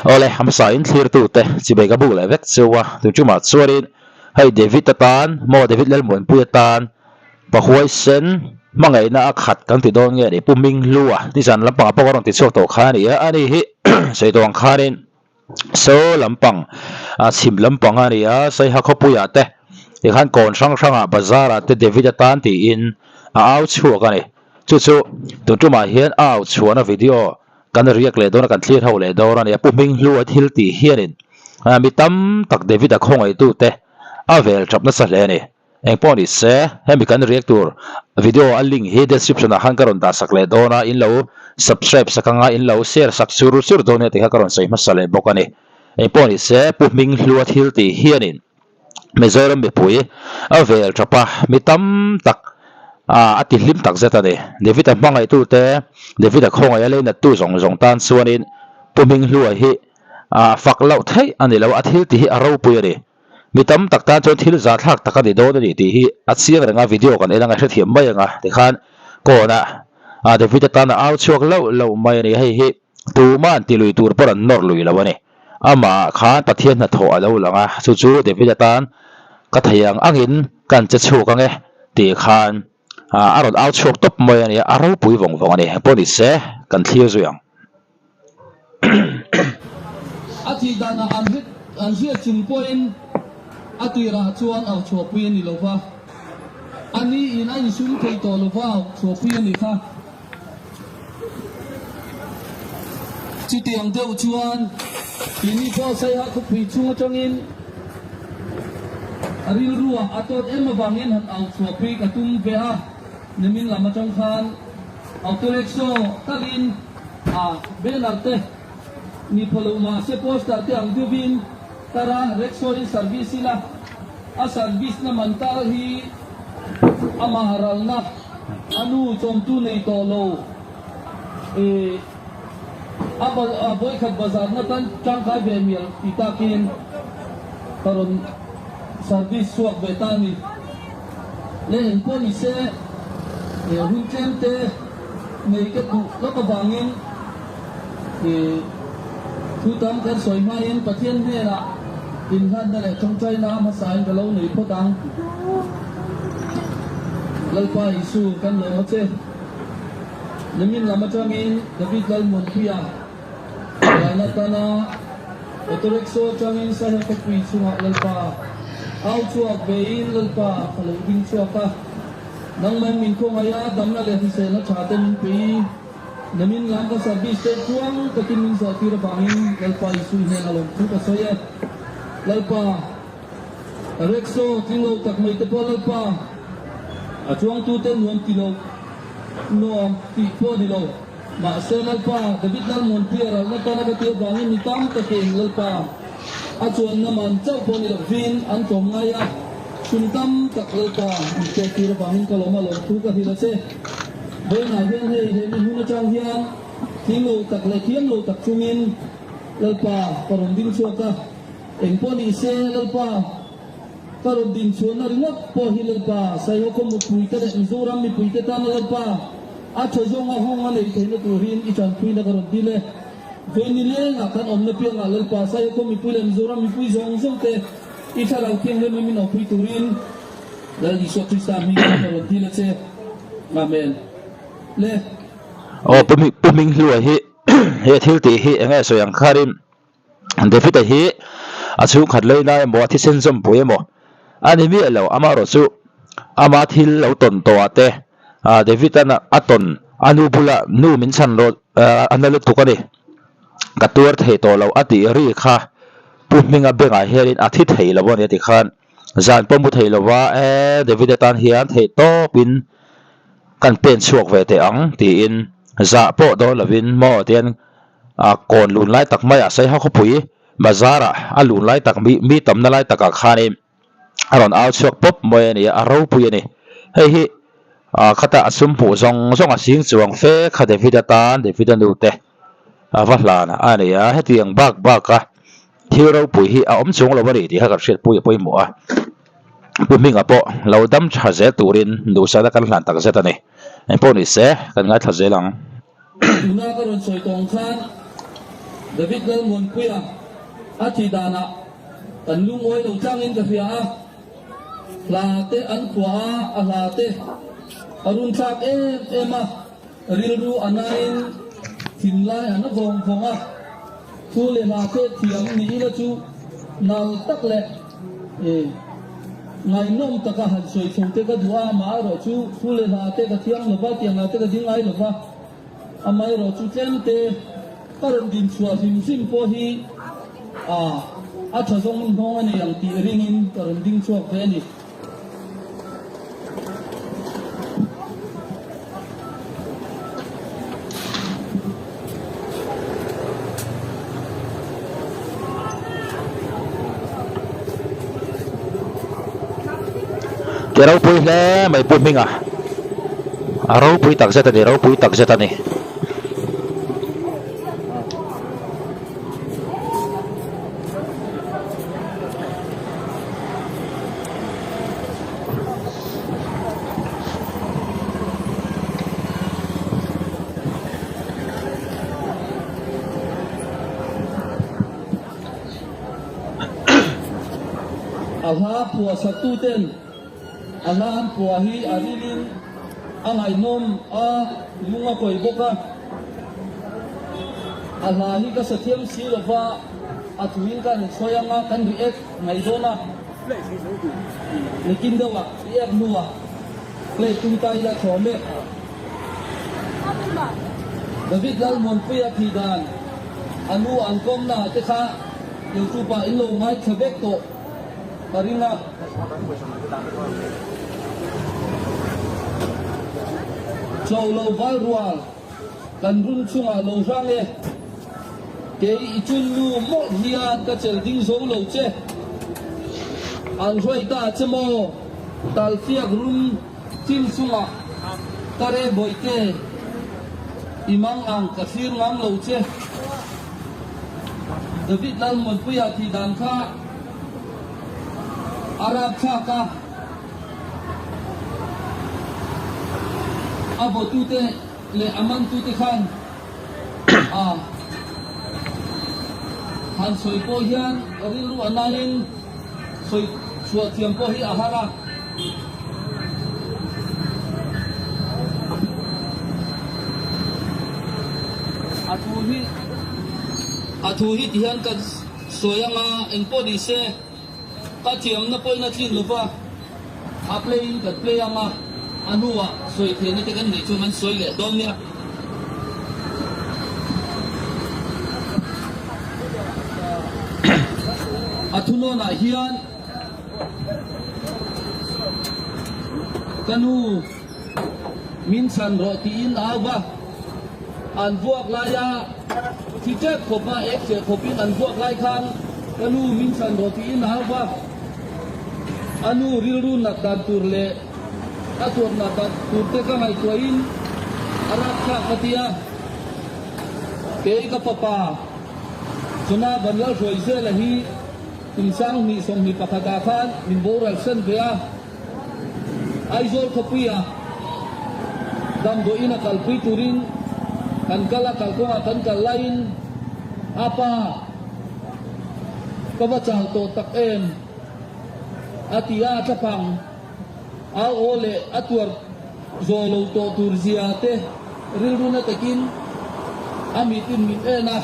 Awle hmasa in thlirtute chibei ka buk leh vek cheu a, tuchumah chuanin hei David atan maw David Lalmuanpui atan Pahuaisen hmangaihna a khat kan ti dawn nge ni Pu Minghlua nizan lampangah pawh ka rawn ti chhuak tawh kha a ni a, ani hi sawi tawh ang khanin saw lampang a chhim lampang a ni a, Saiha khawpuiah te tikhan kawn hrang hrangah bazar ah te David atan tiin a au chhuak a ni. Chu chu tun tumah hian a au chhuahna video kan riak leh dawn a, kan thlir ho leh dawn a ni a, Pu Hminghlua thil tih hianin mi tam tak David a khawngaihtute a vel tap nasa hle a ni. Eng pawh ni se, hemi kan react tur video a link hi description ah khan ka rawn dah sak leh dawn a, in lo subscribe sak anga in lo share sak chur chur dawn nia tih kha ka rawn sawi hmasa leh bawk a ni. Eng pawh ni se, Pu Hminghlua thil tih hianin Mizoram mipui a vel tap a, mi tam tak a ti hlim tak zet a ni. David-a hmangaihtute, David-a khawngaih a leinattu zawng zawng tan chuanin Pu Hminghlua hi fak loh theih a ni lo, a thil tih hi a ropui a ni. Mi tam tak tan chuan thil zahthlak tak a ni dawn a ni tih hi a chiang reng a, video kan en anga hrethiam mai anga tikhan kawnah David atana au chhuak loh loh mai a ni. Hei hi tumah an ti lui tur pawh an nawr lui lo a ni. Amah khan Pathian hnathawh a lo lang a, chu chu David atan ka thei ang angin kan che chhuak ange tih khan a rawn au chhuak tawp mai a ni a, a ropui vawng vawng a ni. Pawh ni se kan thlir zui ang. A thih danah an hre an hriat chung pawhin a tirah chuan au chhuahpui a ni lo va, a niin a insum thei tawh lo va au chhuahpui a ni kha. Chutiang deuh chuan tini pawh Saiha khawpui chung atangin a rilruah a tawt em avangin han au chhuahpui ka tum ve a, nimin lam atang khan auto rickshaw talin a banner te ni phaw lo mahse poster te ang deuhin tara rickshaw in service ila a service na man tal hi amah ralna A nu chawmtu nei tawh lo i a vawikhat bazarna tan tangkai ve mial ti takin ka rawn service chhuak ve ta a ni. Le engpawh ni se hun tlem te nei ka duh lawk avangin i thu tam kan sawi hmain Pathian hnenah inhlanna leh tawngtaina hmasain ka lo nei phawt ang. Lalpa Isu kan lawm a che. Nimin lam atangin David Lalmuanpuia laina tana auto rickshaw atangin Sahel khawpui chungah Lalpa au chhuak vein Lalpa ka lo ding chhuak a. Nangman min khawngaih a, damna leh hriselna tha te min pe i. Nimin lam ka service te chuang takin min zawhtir avangin Lalpa Isu hnenah lawmthu ka sawi e. Lalpa. Rickshaw tling lo tak mai te pawh Lalpa a chuangtute nuam ti lo, nuam tih pawh a ni lo. Mahse Lalpa David Lalmuanpuia ralna tana ka tih avangin mi tam takin Lalpa a chuanna man chauh pawh ni lovin an tlawm ngai a, sum tam tak Lalpa min pek tir avangin ka lawm a, lawmthu ka hrilh a che. Vawiinah hian hei he mi hmun atang hian tling lo tak leh thiam lo tak chungin Lalpa ka rawn ding chhuak a. Engpawh ni se Lalpa, ka rawn din chhuahna ringawt pawh hi Lalpa, Saiho khaw mupuite leh Mizoram mipuite tana Lalpa, a tha zawnga hung a neih theihna turin i tanpuina ka rawn dil e. Vawi ni lengah kan awmna piangah Lalpa, Saiho khaw mipui leh Mizoram mipui zawng zawng te i thlarau thianghlim in min awmpui turin Lal Isua Krista hmingin ka rawn dil a che. Amen. Le. Aw Pu Hminghlua hi he thil tih hi enge sawi ang kharin David-a hi a chhungkhat leina emaw a thisen zawmpui emaw a ni miah lo, amaherawh chu ama thil lo tawn tawhah te David-a'n a tawn a nu bulah nu min chhan rawh a na lutuk a ni, ka tuar thei tawh lo a tih ri kha Pu Hminga bengah hianin a thi thei lo a ni a ti khan zan pawh mu thei lova e David-a tan hian theih tawpin kan pen chhuak ve teh ang tiin zah pawh dawn lovin maw tian A kawn lun lai tak maiah Saiha khawpui bazar-ah a lun lai tak mi mi tamna lai takah khanin a rawn au chhuak pawp mai a ni a, a ropui a ni. Hei hi ah khata a sum hmuh zawng zawng a sing chuang fe kha David-a tan David-a nu te a va hlan a ni a, hetiang bak baka thil ropui hi a awm chung lo a ni tih kha kan hriatpui a pawimawh a. Pu Hminga pawh lo dam tha zel turin duhsakna kan hlan tak zet a ni. Engpawh ni se kan ngaithla zel ang. Tuna ka rawn sawi tawng khan David Lalmuanpuia a thi danah kan lungawi lo tlangin ka hria a, hla te an phuah a, a hla te a runthlak em em a, rilru a nain thinlai a na vawng vawng a, thu leh hla te thiam ni ila chu nal tak leh ngaihnawm taka han sawi chho te ka duh a, amaherawhchu thu leh hla te ka thiam lo va, tiang hla te ka ding ngai lo va. Amaherawhchu tlemte ka rawn din chhuah hrim hrim pawh hi a tha zawng hnawng a ni ang tih ringin ka rawn ding chhuak ve a ni. Ke ropui hle mai Pu Hminga. A ropui tak zet a ni, ropui tak zet a ni. A hla phuah saktuten A hla an phuah hi a rilin a ngaihnawm a, lung a kawi bawk a. A hla hi ka sa thiam si lo va, a thuin ka han sawi ang a, kan react mai dawn a. Nikin deuhah react hnuah play tum ta ila thlawm e. David Lalmuanpuia thih dan a nu an kawmna te kha YouTube ah in lo ngaithla vek tawh. Ka ring a. Cho lo val rual kan run chungah lo hrang e. Kei i chun nu mawlh hian ka chel ding zo lo che. An hruai ta che maw talfiak rum thim chungah ka re bawihte i mang ang ka thlir ngam lo che. David Lalmuanpuia thih dan kha a rap thlak a, a vawtute leh a mantute khan a han sawi pawh hian rilru a nain sawi chhuah thiam pawh hi a har a. A thu hi a thu hi tihian kan sawi anga engpawh ni se ka thiamna pawhin a tlin lova a play in kan play anga a hnuah sawi theihna te kan neih chuan kan sawi leh dawn nia. A thunawnah hian. Ka nu, min chhan rawh tiin a au va. An vuak laia thi tep khawpa ek cheh khawpin an vuak lai khan ka nu min chhan rawh tiin a au va. A nu rilru nat dan tur leh a tuar nat dan tur te ka ngaihtuahin a rapthlak ka ti a. Kei ka fapa chuna Vanlalhruaizela hi Kum 20 21 ah khan min boral san ve a, Aizawl khawpuia damdawiin a kalpui turin kan kal a, kalkawngah kan kal laiin a pa ka va chau tawh tak em a ti a, a thlaphang au aw leh a tuar zawh lo tawh tur zia te rilru na takin a mitin min en a.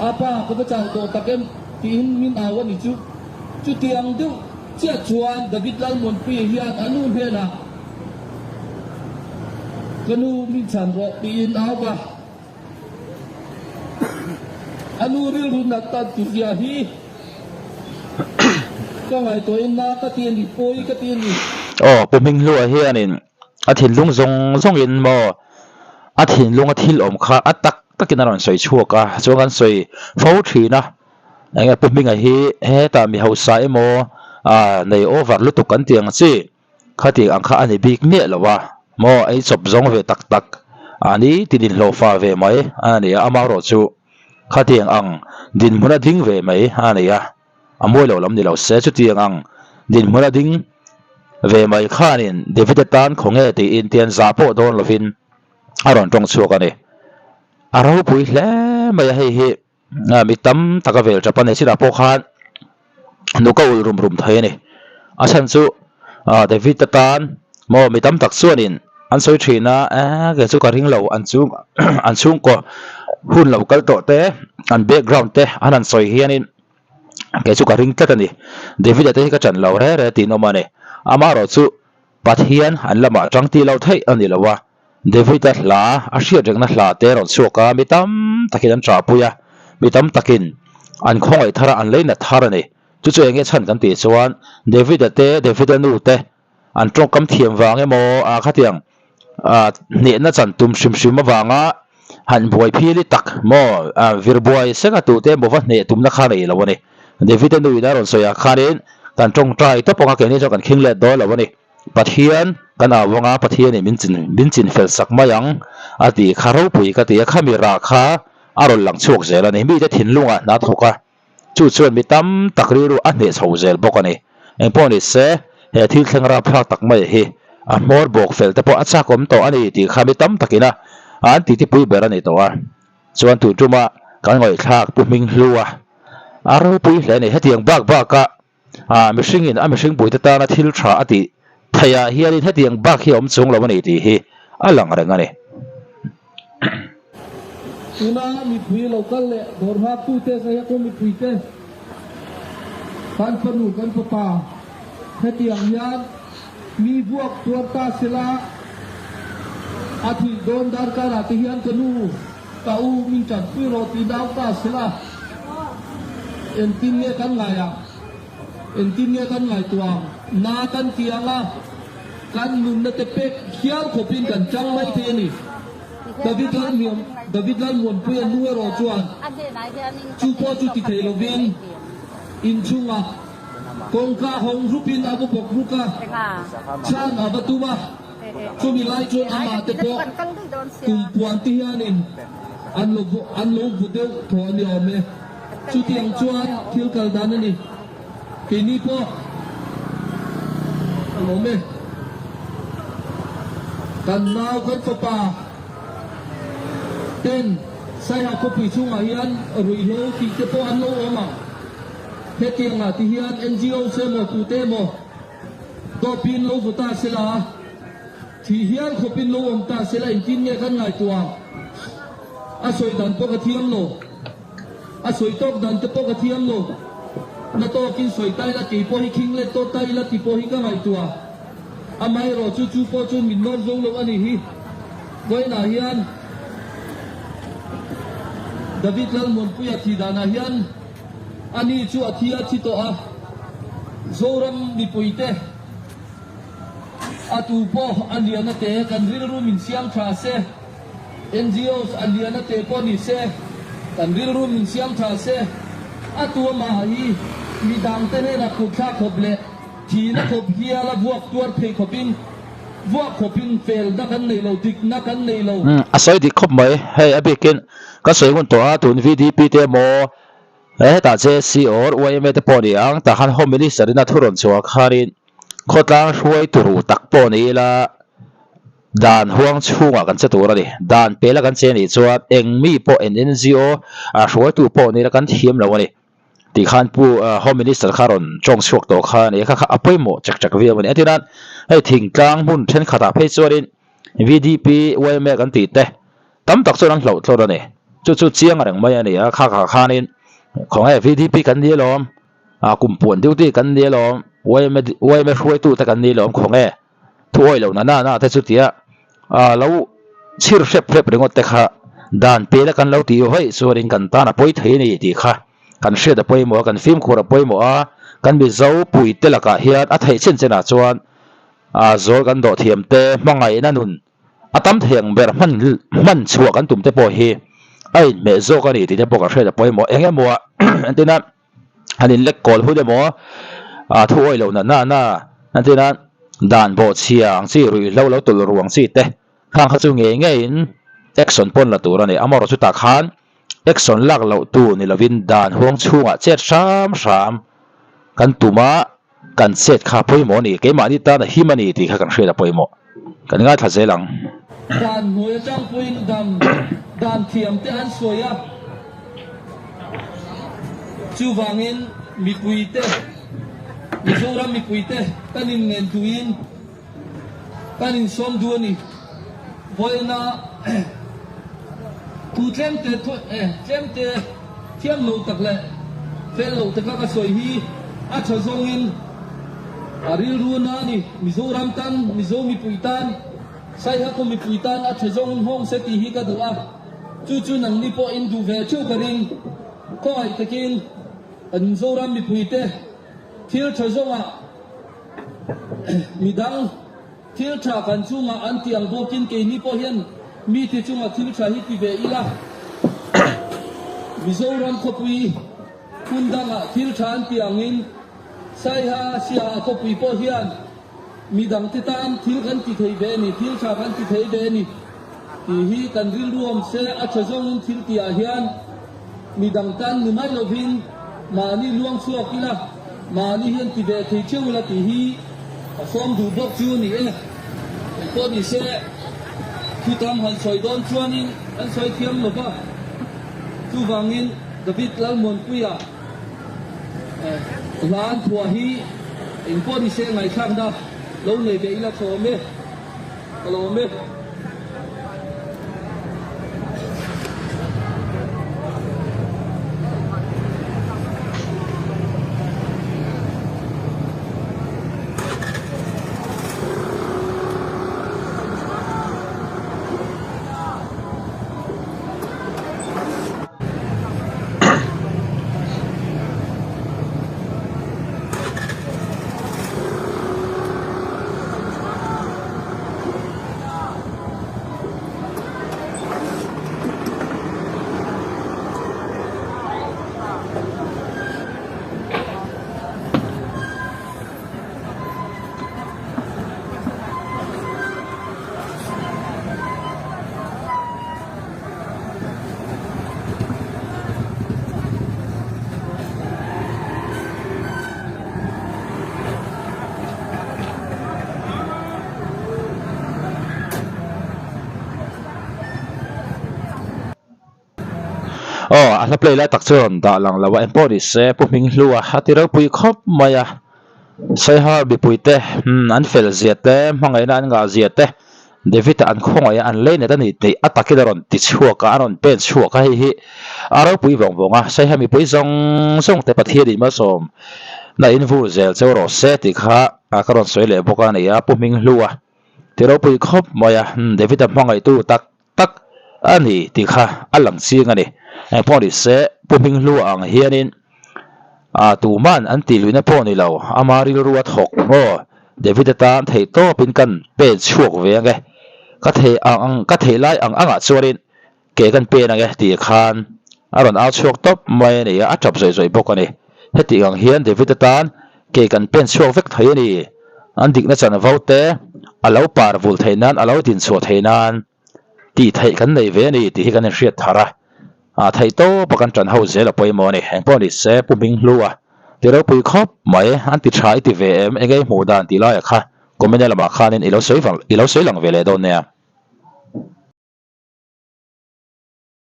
A pa ka va chau tawh tak em tiin min au a ni chu. Chutiang deuh chiah chuan David Lalmuanpuia hian a nu hnenah Ka nu min chhan rawh tiin a au a. A nu rilru nat tan tuzia hi ka ngaihtuahin na ka ti a ni, pawi ka ti a ni. Aw, Pu Hminghlua hianin a thinlung zawng zawngin maw a thinlunga thil awm kha a tak takin a rawn sawi chhuak a, chuan kan sawi fo thin a, eng nge Pu Hminga hi hetah mi hausa emaw ah nei over lutuk kan tih ang chi khati ang kha a ni bik miah lo a, maw ei chawp zawng ve tak tak a ni ti dinhlawh fa ve mai a ni a, amaherawh chu khatiang ang dinhmun a ding ve mai a ni a. A mawi lo lam ni lo se, chutiang ang dinhmun a ding ve mai khanin David-a tan khaw nge tiin tian zah pawh dawn lovin a rawn tawng chhuak a ni. A ropui hle mai a hei hi mi tam tak a vel tap a ni chutah pawh khan nuk a ulh rum rum thei a ni a chhan chu ah David atan maw mi tam tak chuanin an sawi thin a eee kei chu ka ring lo an chung an chhungkaw hun lo kal tawh te an background te an han sawi hianin kei chu ka ring tlat a ni David a te hi ka chan lo re re tih an awm a ni amaherawh chu Pathian an lamah tang tih loh theih a ni lo a. David-a hla, a hriat rengna hla te rawn chhuak a, mi tam takin an ṭahpui a, mi tam takin an khawngaih thar a, an leinat thar a ni. Chu chu eng nge chhan kan tih chuan David-a te, David-a nu te an tawngkam thiam vang emaw, ah khatiang ah hnehna chan tum hrim hrim avanga han buai phili tak maw, ah vir buai sek a tute emaw va hneh tumna kha nei lo a ni. David-a nu in a rawn sawi ah khanin kan tawngtai tawp ang a, keini chuan kan khing let dawn lo a ni. Pathian kan au vang a, Pathianin min chin min chin fel sak mai ang a tih kha ropui ka ti a, khami rah kha a rawn lang chhuak zel a ni. Mite thinlungah hna thawk a, chu chuan mi tam tak rilru a hneh chho zel bawk a ni. Engpawh ni se, he thil thleng rapthlak tak mai hi a hmawr bawk fel te pawh a chakawm tawh a ni tih kha mi tam takin a an titipui ber a ni tawh a. Chuan tun tuma kan ngawithlak Pu Hminghlua a ropui hle a ni. Hetiang bak baka Ah, mihringin a mihring puite tana thil tha a tih theihah hianin hetiang bak hi a awm chung lo a ni tih hi a lang reng a ni. Tuna mipui lo kal leh dawr nghaktute Sahiako mipuite kan fanu kan fapa hetiang hian mi vuak tuar ta sela a thih dawn darkarah te hian ka nu Ka u min tanpui rawh tih dau ta sela, engtin nge kan ngai ang? Engtin nge kan ngaihtuah ang? Na kan ti ang a, kan nunna te pek hial khawpin kan chang mai thei a ni. David Lalhmiam, David Lalmuanpuia nu erawh chuan chu pawh chu ti thei lovin inchhungah kawngka hawng rupin a va bawk ruk a, chhan a va tum a. Chumi lai chuan amah te pawh kum puan te hianin an lo an lo vu deuh thaw a ni awm e. Chutiang chuan thil kal dan a ni. Keini pawh a lawm e. Kan nau kan fapa ten Saiha khawpui chhungah hian ruihhlo tih te pawh an lo awm ang. Hetiangah ti hian NGOs emaw tute emaw Dawpin lo vaw ta sela, thih hial khawpin lo awm ta sela engtin nge kan ngaihtuah? A sawi dan pawh ka thiam lo. A sawi tawk dan te pawh ka thiam lo. Na tawkin sawi ta ila kei pawh hi khing let tawh ta ila ti pawh hi ka ngaihtuah. Amaherawh chu chu pawh chu min nawr zo lo a nih hi. Vawiinah hian David Lalmuanpuia thih danah hian Ani chu a thi a thi tawh a, Zoram mipuite a tu pawh a lian a te kan rilru min siam tha se, NGOs a lian a te pawh ni se kan rilru min siam tha se, a tu amah hi midangte hnenah kutthlak khawp leh thihna khawp hial a vuak tuar thei khawpin vuak khawpin felna kan nei lo, dikna kan nei lo. A sawi dik khawp mai, hei a bikin ka sawi ngun tawh a, tun VDP te emaw Hetah JSC or yma te pawh ni ang, tah khan Home Minister in a thu rawn chhuah khanin khawtlang hruai turu tak pawh ni ila dan huang chhungah kan che tur a ni. Dan pela kan che nih chuan eng mi pawh eng NGO a hruaitu pawh ni ila kan thiam lo a ni tih khan Pu Home Minister kha rawn tawng chhuak tawh kha a ni a, kha kha a pawimawh chek chek viau a ni. Entirnan hei thingtlang hmun thenkhatah phei chuanin VDP, yma kan tih te Tam tak chuan an hlauh tlawt a ni. Chu chu chiang reng mai a ni a, kha kha khanin khawnge VDP kan ni alawm, ah kum puan duty kan ni alawm, yma yma hruaitu te kan ni alawm khawnge thu awih loh na na na te chu tia ah lo chhir hrep hrep ringawt te kha dan pela kan lo tih vaih chuanin kan tan a pawi thei a ni tih kha kan hriat a pawimawh a, kan fimkhur a pawimawh a, kan Mizo puite lakah hian a theih chin chinah chuan ah zawl kan dawh thiam te hmangaihna nun A tam thei ang ber hman hman chhuah kan tum te pawh hi a inhmeh zawk a ni tih te pawh kan hriat a pawimawh. Eng emaw ah entina han in lek kawl hun emaw ah thu awih loh natna na entina dan bawhchhia ang chi ruihhlo lo tawlh ruang chi te khang kha chu ngei ngeiin action pawn la tur a ni. Amaherawh chutah khan action lak loh tur ni lovin dan huang chhungah chet hram hram kan tum a. Kan chet kha pawimawh a ni, keimahni tan a him a ni tih kha kan hriat a pawimawh. Kan ngaithla zel ang. Dan hnuai atang pawhin dam dan thiam te an sawi a. Chuvangin mipuite, Mizoram mipuite kan inngen duhin kan insawm duh a ni. Vawiina thu tlemte tlemte thiam lo tak leh fel lo taka ka sawi hi a tha zawngin a rilru na a ni. Mizoram tan, Mizo mipui tan, Saiha khaw mipui tan a tha zawngin hawng se tih hi ka duh a. Chu chu nangni pawh in duh ve theuh ka ring. Khawngaih takin kan Mizoram mipuite thil tha zawngah midang thil tha kan chungah an ti ang bawkin keini pawh hian mite chungah thil tha hi ti ve ila. Mizoram khawpui hmun dangah thil tha an ti angin Saiha Siaha khawpui pawh hian midangte tan thil kan ti thei ve a ni, thil tha kan ti thei ve a ni. Tih hi kan rilru awm se, a tha zawngin thil tihah hian midang tan ni mai lovin mahni luang chhuak ila, mahni hian ti ve thei theuh ila tih hi a sawm duh bawk chu a ni e. Engpawh ni se, thu tam han sawi dawn chuanin kan sawi thiam lo va, chuvangin David Lalmuanpuia hla an phuah hi engpawh ni se ngaihthlakna lo nei ve ila tha awm e. Ka lawm e. Aw a hla play lai tak chu rawn dah lang lo a engpawh ni se Pu Hminghlua a ti ropui khawp mai a Saiha mipuite an fel zia te hmangaihna an ngah zia te David-a an khawngaih a an lei net a ni tih a takin a rawn ti chhuak a a rawn pen chhuak a hei hi a ropui vawng vawng a Saiha mipui zawng zawng te Pathian in malsawm na in vur zel cheu rawh se tih kha ka rawn sawi leh bawk a ni a Pu Hminghlua ti ropui khawp mai a David-a hmangaihtu tak tak a ni tih kha a lang chiang a ni. Engpawh ni se Pu Hminghlua ang hianin ah tuman an tih luihna pawh ni lo, ama rilru a thawk maw? David atan theih tawpin kan pen chhuak ve ang e, ka theih ang ka theih lai ang angah chuanin ke kan pen ang e tih khan a rawn au chhuak tawp mai a ni a, a tap zawih zawih bawk a ni. Heti ang hian David atan ke kan pen chhuak vek thei a ni. An dikna chanvo te a lo par vul theih nan, a lo dinchhuah theih nan tih theih kan nei ve a ni tih hi kan inhriat thar a. A theih tawp a kan ṭan ho zel a pawimawh a ni. Engpawh ni se Pu Hminghlu a ti ropui khawp mai, an ti ṭha i ti ve em? Enge i hmuh dan tih laiah kha comment lamah khanin i lo sawi i lo sawi lang ve leh dawn nia.